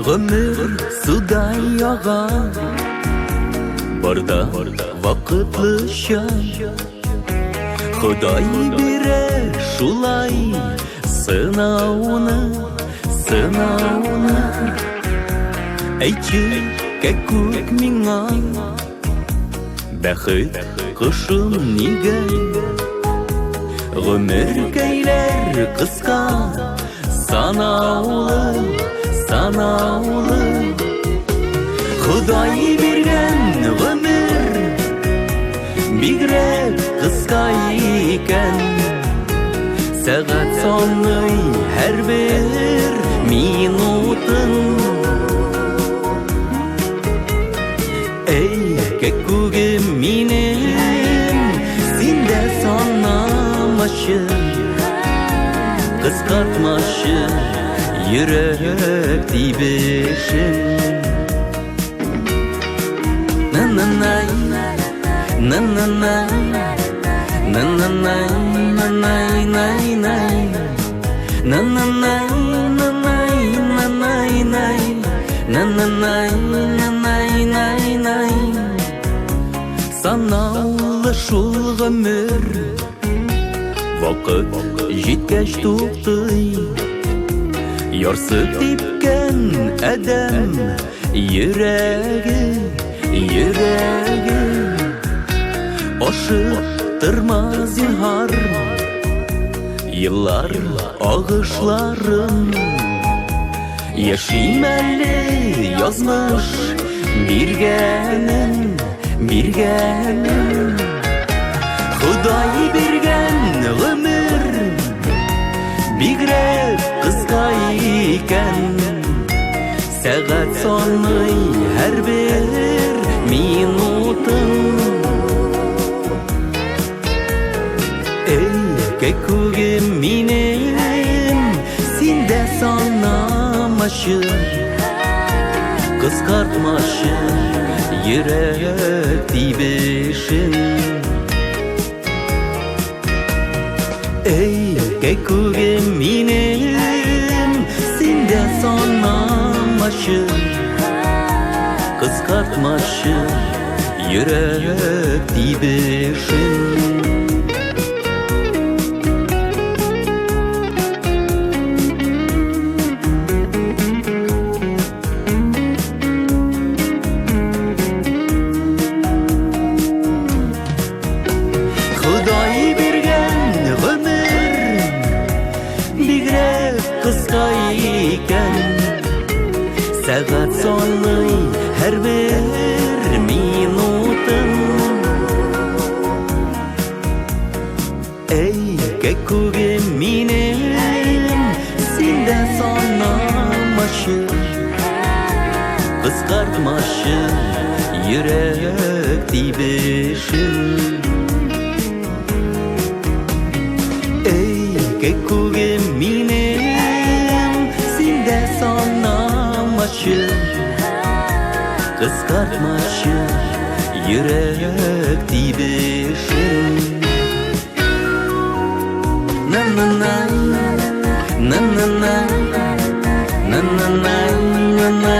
Гомер судай ага, Барда вакытлыча. Ходай бирә шулай сынауны, сынауны. Әйтче, кәкүк миңа, Бәхет кошым нигә? Гомеркәйләр кыска, санаулы, санаулы. Ходай биргән гомер бигрәк кыска икән. Сәгать саный һәрбер минутын. Эй, кәккүгем минем, син дә санамачы, кыскартмачы йөрәк тибешен. На-на-най, на-на-най, на-на-най, на-най-най-най, на-на-най, на-най, на-най-най, на-на-най, на-най-най-най. Санаулы шул гомер, вакыт җиткәч туктый. Ярсып типкән адәм йөрәге, йөрәге. Ашыктырма, зинһар, еллар агышларын. Яшим әле язмыш биргәнен, биргәнен. Ходай биргән гомер бигрәк кыска икән. Сәгать саный һәрбер минутын. Эй, кәккүгем минем, син дә санамачы, кыскартмачы йөрәк тибешен. Эй, кәккүгем минем, син дә санамачы, кыскартмачы йөрәк тибешен. Ходай биргән гомер бигрәк кыска икән. Сәгать саный һәрбер минутын. Эй, кәккүгем минем, син дә санамачы, кыскартмачы йөрәк тибешен. Эй, кәккүгем минем, син дә санамачы, кыскартмачы йөрәк тибешен. На-на-на, на-на-на, на-на-на, на-на.